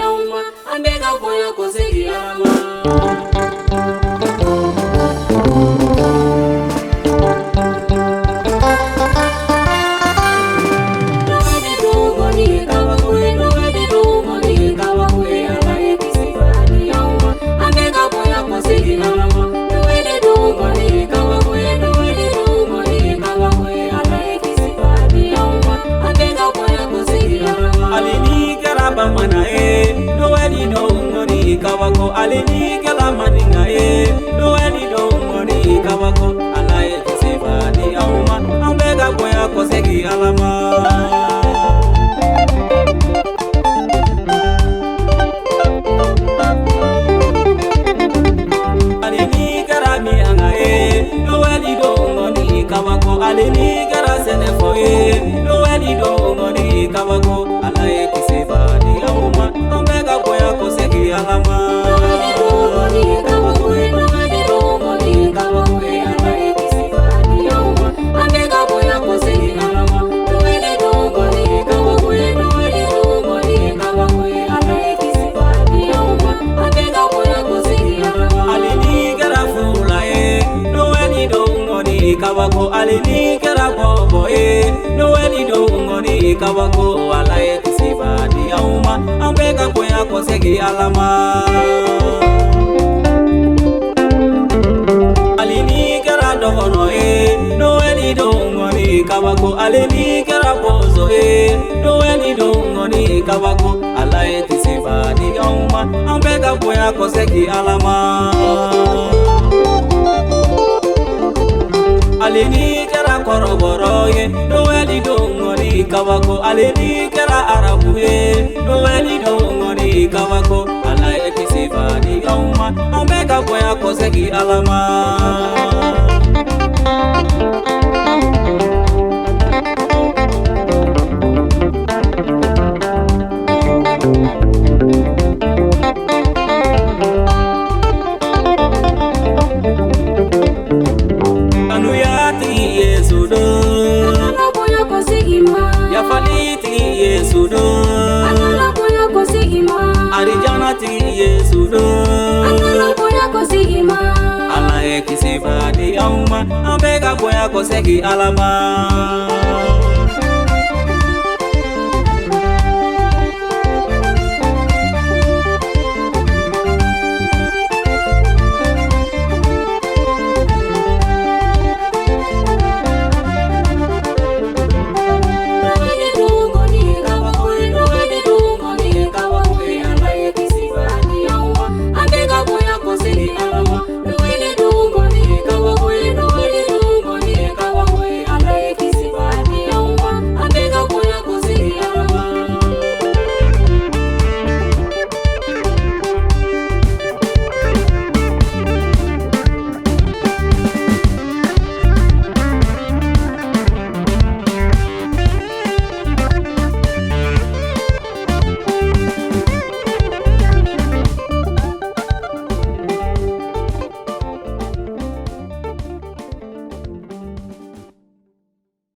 anw ma, an bɛɛ ka bonya kɔsegin Ala ma. Nowɛli don kɔni ye kabako ye, Nowɛli don kɔni ye kabako ye, Ala ye kisiba di anw ma, an bɛɛ ka bonya kɔsegin Ala ma. Nowɛli don kɔni ye kabako ye, Nowɛli don kɔni ye kabako ye, Ala ye kisiba di anw ma, an bɛɛ ka bonya kɔsegin Ala ma. Ale ni kɛra bamanan ye, Nowɛli don kɔni kabako. Ale ni kɛra maninka ye, Nowɛli don kɔni kabako. Ala ye kisiba di anw ma, an bɛɛ ka bonya kɔsegin Ala ma. Ale ni kɛra miyanka ye, Nowɛli don kɔni kabako. Ale ni kɛra sɛnɛfɔ ye, Nowɛli don kɔni kabako. Ala ye kisiba di anw ma, an bɛɛ ka bonya kɔsegin Ala ma. Nowɛli don kɔni ye kabako ye, Nowɛli don kɔni ye kabako ye, Ala ye kisiba di anw ma, an bɛɛ ka bonya kɔsegin Ala ma. Nowɛli don kɔni ye kabako ye, Nowɛli don kɔni ye kabako ye, Ala ye kisiba di anw ma, an bɛɛ ka bonya kɔsegin Ala ma. Ale ni kɛra fula ye, Nowɛli don kɔni kabako. Ale ni kɛra bɔbɔ ye, Nowɛli don kɔni kabako. Ala ye kisiba di anw ma, an bɛɛ ka bonya kɔsegin Ala ma. Ale ni kɛra dɔgɔnɔ ye, Nowɛli don kɔni kabako. Ale ni kɛra bozo ye, Nowɛli don kɔni kabako. Ala ye kisiba di anw ma, an bɛɛ ka bonya kɔsegin Ala ma. Ale ni kɛra kɔrɔbɔrɔ ye, Nowɛli don kɔni kabako. Ale ni kɛra arabu ye, Nowɛli don kɔni kabako. Ala ye kisiba di anw ma, an bɛɛ ka bonya kɔsegin Ala ma. Kanuya tigi Yesu don, An kana bonya kɔsegin ma, yafali tigi Yesu an don, kana bonya kɔsegin ma, arijana tigi Yesu an don. kana bonya kɔsegin ma. Ala ye kisiba di anw ma, an bɛɛ ka bonya kɔsegin Ala ma.